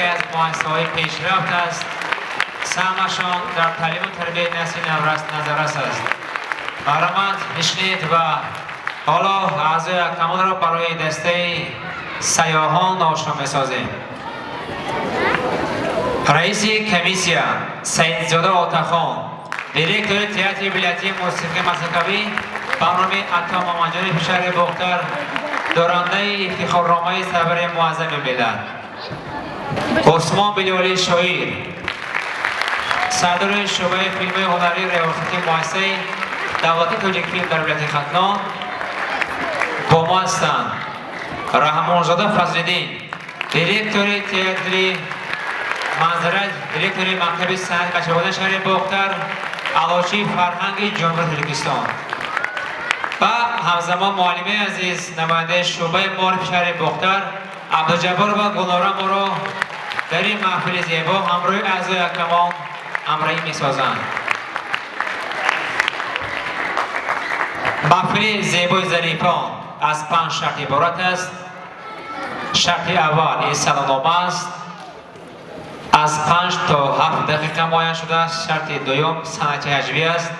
яке аз муассисаҳои пешрафт аст. Саҳмашон дар таълиму тарбияи насли наврас назаррас аст. Марҳамат, нишинед ва ҳоло аъзои ҳакамонро барои дастаи сайёҳон ошно месозем. Раиси комиссия Саидзода Отахон, директори театри вилоятии мусиқии мазҳакавӣ ба номи Ато Мамаҷонов шаҳри Бохтар, дорандаи ифтихорномаи сарвари муаззами миллат. Усмон Билёлӣ шоир, сардори шӯъбаи филмҳои ҳунарии риёсати муассисаи давлатии Тоҷикфилм дар вилояти Хатлон бо мо ҳастанд. Раҳмонзода Фазлиддин, директори театри Манзара, директори мактаби санъати бачагонаи шаҳри Бохтар, аълочии фарҳанги Ҷумҳурии Тоҷикистон ва ҳамзамон муаллимаи азиз, намояндаи шӯъбаи маорифи шаҳри Бохтар Абдуҷабборова Гулнора моро дар ин маҳфили зебо ҳамроҳи аъзои ҳакамон ҳамроҳӣ месозанд. Маҳфили зебои зарифон аз 5 шарт иборат аст. Шарти аввал ин саломнома аст, аз 5 то 7 дақиқа муайян шудааст. Шарти дуюм санъати ҳаҷвӣ аст.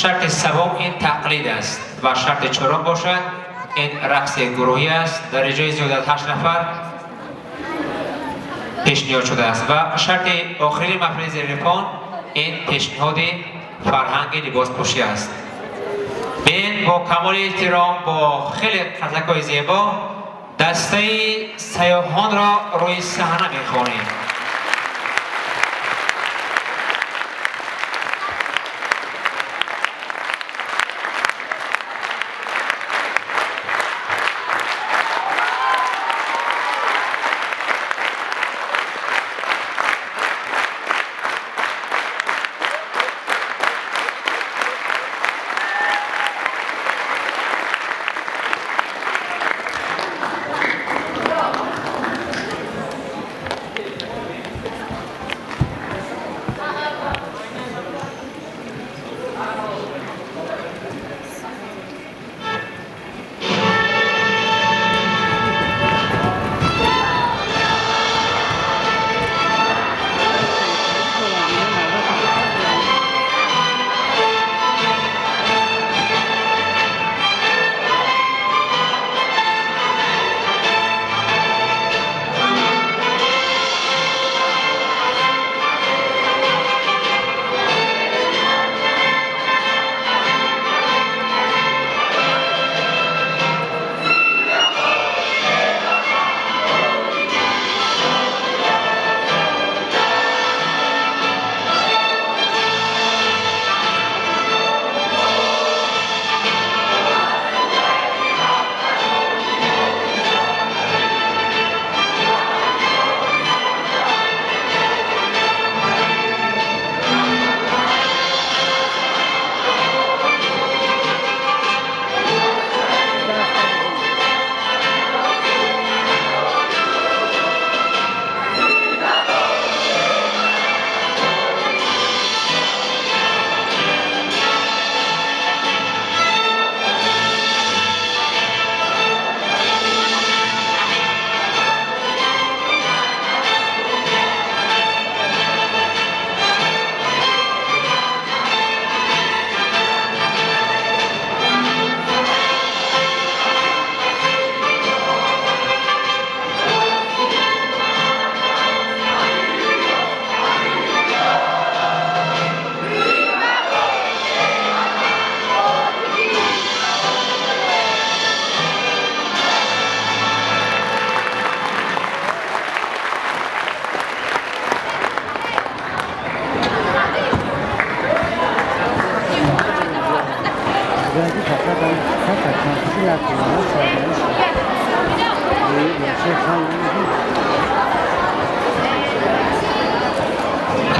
Шарти севум ин тақлид аст ва шарти чорум бошад ин рақси гурӯҳӣ аст, дар иҷрои зиёд аз 8 нафар пешниҳод шудааст. Ва шарти охирини маҳфили зарифон ин пешниҳоди фарҳанги либоспӯшӣ аст. Бин бо камоли эҳтиром, бо хеле қарсакҳои зебо дастаи сайёҳонро рӯи саҳна мехонем.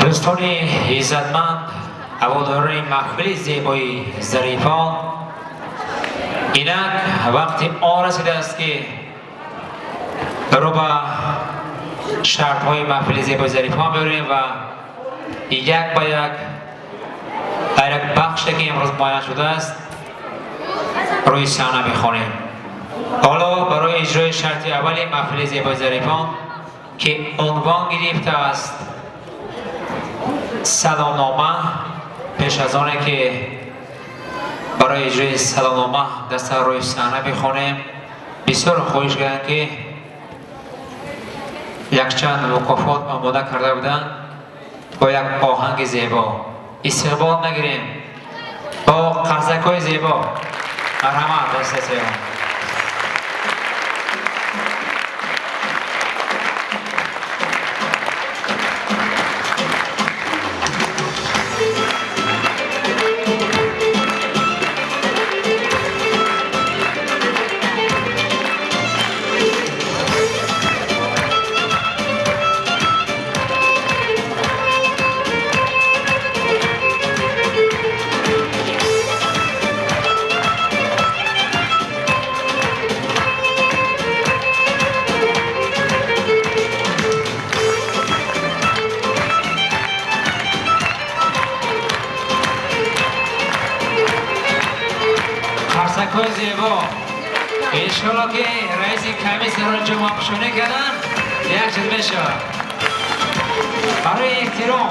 Дӯстони иззатманд, ҳаводорони маҳфили зебои зарифон, инак вақти он расидааст, ки рӯ ба шартҳои маҳфили зебои зарифон биёрем ва як ба як дар як бахше, ки имрӯз муайян шудааст, рӯи саҳна мехонем. Ҳоло барои иҷрои шарти аввали маҳфили зебои зарифон Ки унвон гирифтааст Саломнома. Пеш аз оне ки барои иҷрои Саломнома даста рӯи саҳна бихонем, бисёр хоҳиш кардам, ки якчанд мукофот омода карда буданд, бо як оҳанги зебо истиқбол нагирем, бо қарсакҳои зебо. Марҳамат, дастаи сеюм. Қарсакҳои зебо. Иншоалло, ки раиси комиссияро ҷомапӯшонӣ кардан, як чиз мешавад. Барои эҳтиром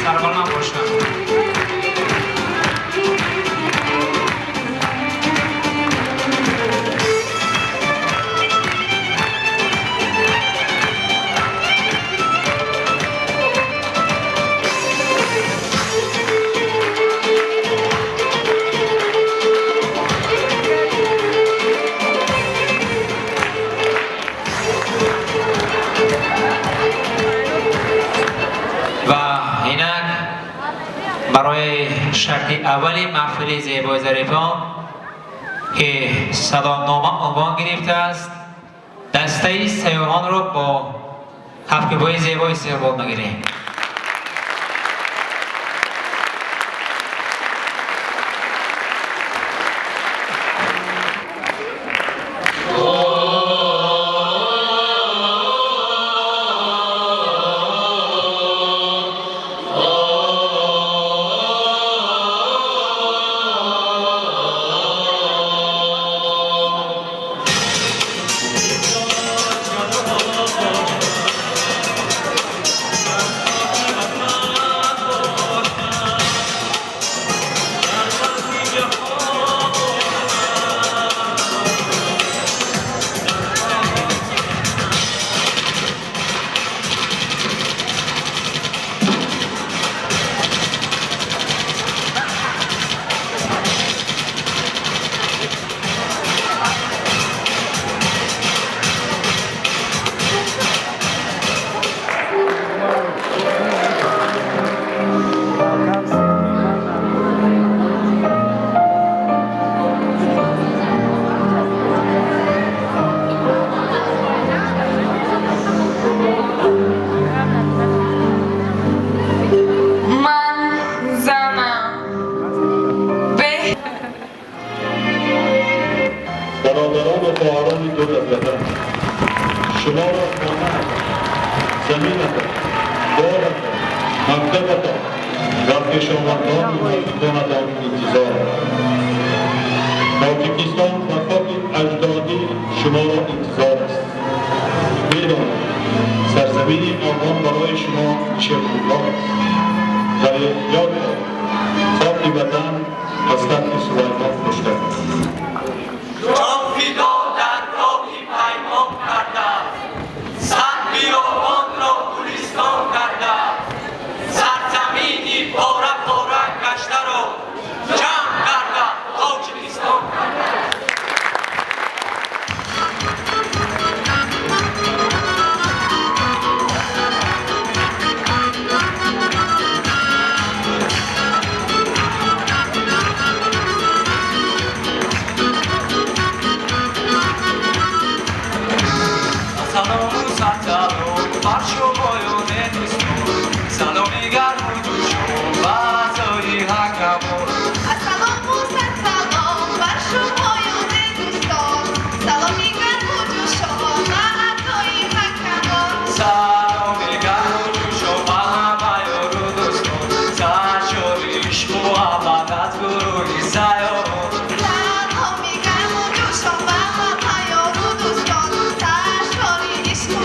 сарбаланд бошанд. Ва инак барои шарти аввали маҳфили зебои зарифон, ки Саломнома унвон гирифтааст, дастаи сайёҳонро бо кафкӯбиҳои зебо истиқбол мегирем. Ман занам бе Бародарон ва хоҳарони дур аз ватан, шуморо хонаатон, заминатон, боғатон, мактабатон ва хешовандону наздиконатон интизор аст. Тоҷикистон ва хоки аҷдодӣ шуморо интизор аст. Медонам, сарзамини Афғон барои шумо нишебгоҳ аст, вале ёд доред, хоки ватан аз тахти Сулаймон хуштар аст. Ҷон фидо дар роҳи паймон карда, сад биёбонро гулистон карда, сарзамини пора пора гаштаро ҷамъ карда, Тоҷикистон карда. Салому салом бар шумоёне дӯстон, саломи гарму ҷӯшон ба аъзои ҳакамон. Ассалому салом бар шумоёне дӯстон, саломи гарму ҷӯшон ба аъзои ҳакамон. Саломи гарму ҷӯшон ба ҳама ёру дӯстон, саршори ишқу муҳаббат аз гурӯҳи сайёҳон. Саломи гарму ҷӯшон ба ҳама ёру дӯстон, саршори ишқу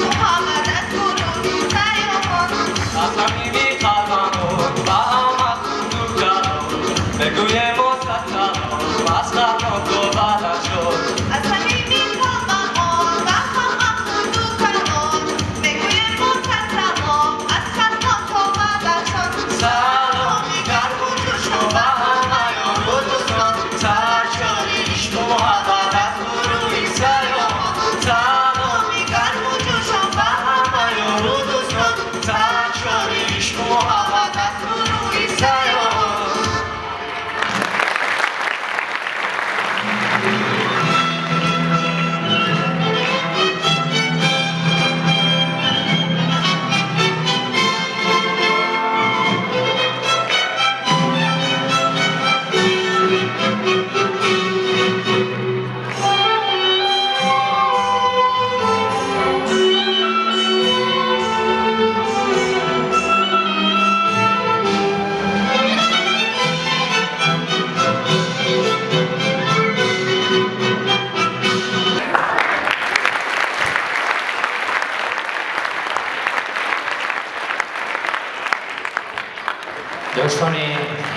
Дӯстони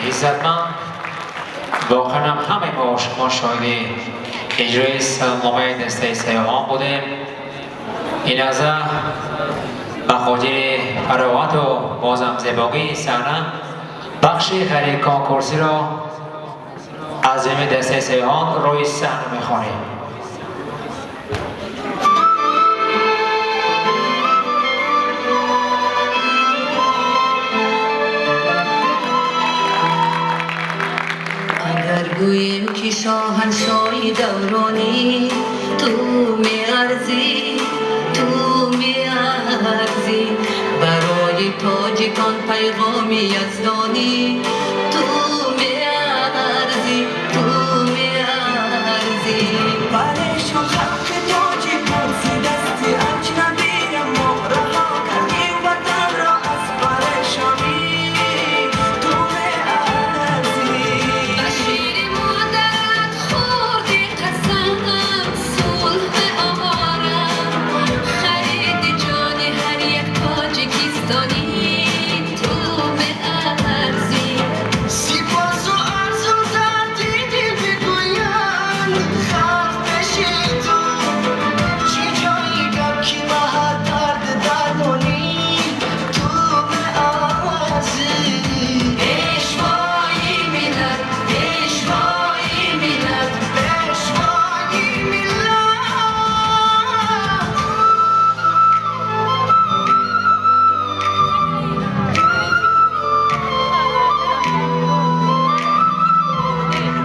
иззатманд, воқеан ҳам ҳамаи мо шумо шоҳиди иҷрои саломномаи дастаи сайёҳон будем. Ин лаҳза ба хотири фароғату бозам зебогии саҳна бахши ғайриконкурсиро аз ҷониби дастаи сайёҳон рӯи саҳна мехонем. Агар гӯем ки шоҳаншоҳи давронӣ, ту меарзӣ, ту меарзӣ. Барои тоҷикон пайғоми яздонӣ, ту меарзӣ, ту меарзӣ. Парешон халқи тоҷик буд зи дасти аҷнабӣ, мо раҳо кардем ватанро аз парешонӣ, ту меарзӣ. Ба шири модарат хӯрди қасам, сулҳ меорам. Хариди ҷони ҳар як тоҷикистонӣ, ту меарзӣ. Сипосу арзу дарди дил бигӯянд халқ пеши ту, чӣ ҷои гап ки ба ҳар дард дармонӣ, ту меарзӣ. Пешвои миллат, пешвои миллат, Пешвои миллат.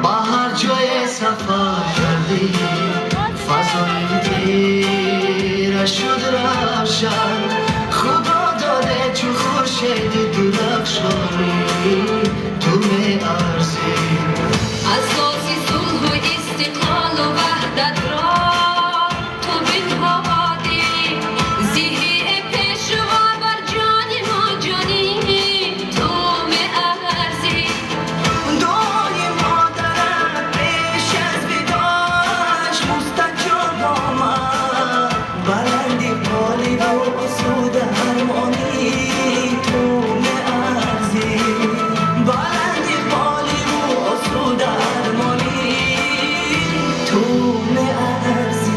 Ба ҳар ҷое сафар кардӣ, фазои тира шуд равшан. Худо доде чу хуршеди дурахшонӣ, ту меарзӣ. Асоси сулҳу истиқлолу ваҳдатро ту бинҳодӣ. Зиҳи пешво бар ҷони мо ҷонӣ, ту меарзӣ. Дуои модарат пеш аз видоаш мустаҷоб омад. Баланди қоливу осуда армонӣ, ту меарзӣ. Баланди қоливу осуда армонӣ, ту меарзӣ.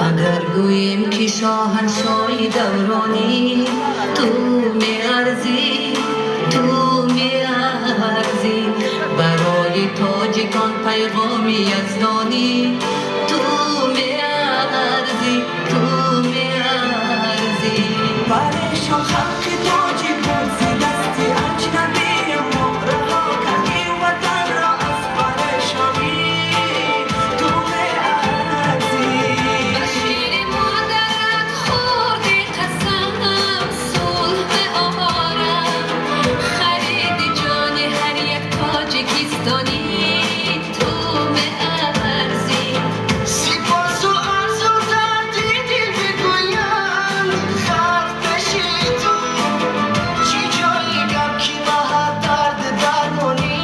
Агар гӯем ки шоҳаншоҳи давронӣ, ту меарзӣ, ту меарзӣ. Барои тоҷикон пайғоми яздонӣ, ту меарзӣ, ту меарзӣ. Парешон халқи тоҷик буд зи дасти аҷнабӣ, мо раҳо кардем ватанро аз парешонӣ, ту меарзӣ. Ба шири модарат хӯрди қасам, сулҳ меорам. Хариди ҷони ҳар як тоҷикистонӣ, ту меарзӣ. Сипосу арзу дарди дил бигӯянд халқ пеши ту, чӣ ҷои гап ки ба ҳар дард дармонӣ,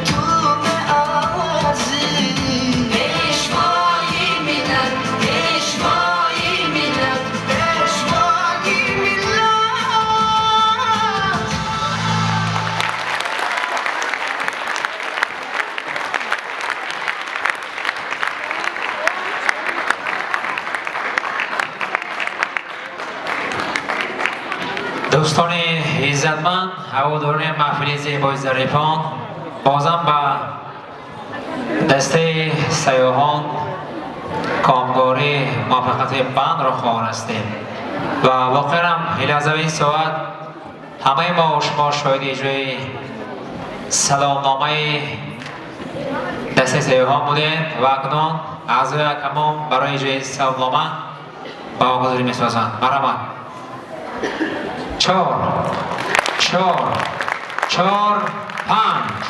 ту меарзӣ. Пешвои миллат, пешвои миллат, Пешвои миллат. Дӯстони иззатманд, ҳаводорони маҳфили зебои зарифон, бозам ба дастаи сайёҳон комгорӣ муваффақияти бандро хоҳон ҳастем ва воқеан ҳам ин лаҳзаи соат ҳамаи мо шумо шоҳиди иҷрои саломномаи дастаи сайёҳон будем ва акнун аъзои ҳакамон барои иҷрои саломнома ба огоҳӣ месозанд. Марҳамат. 4, 4, 4, 5.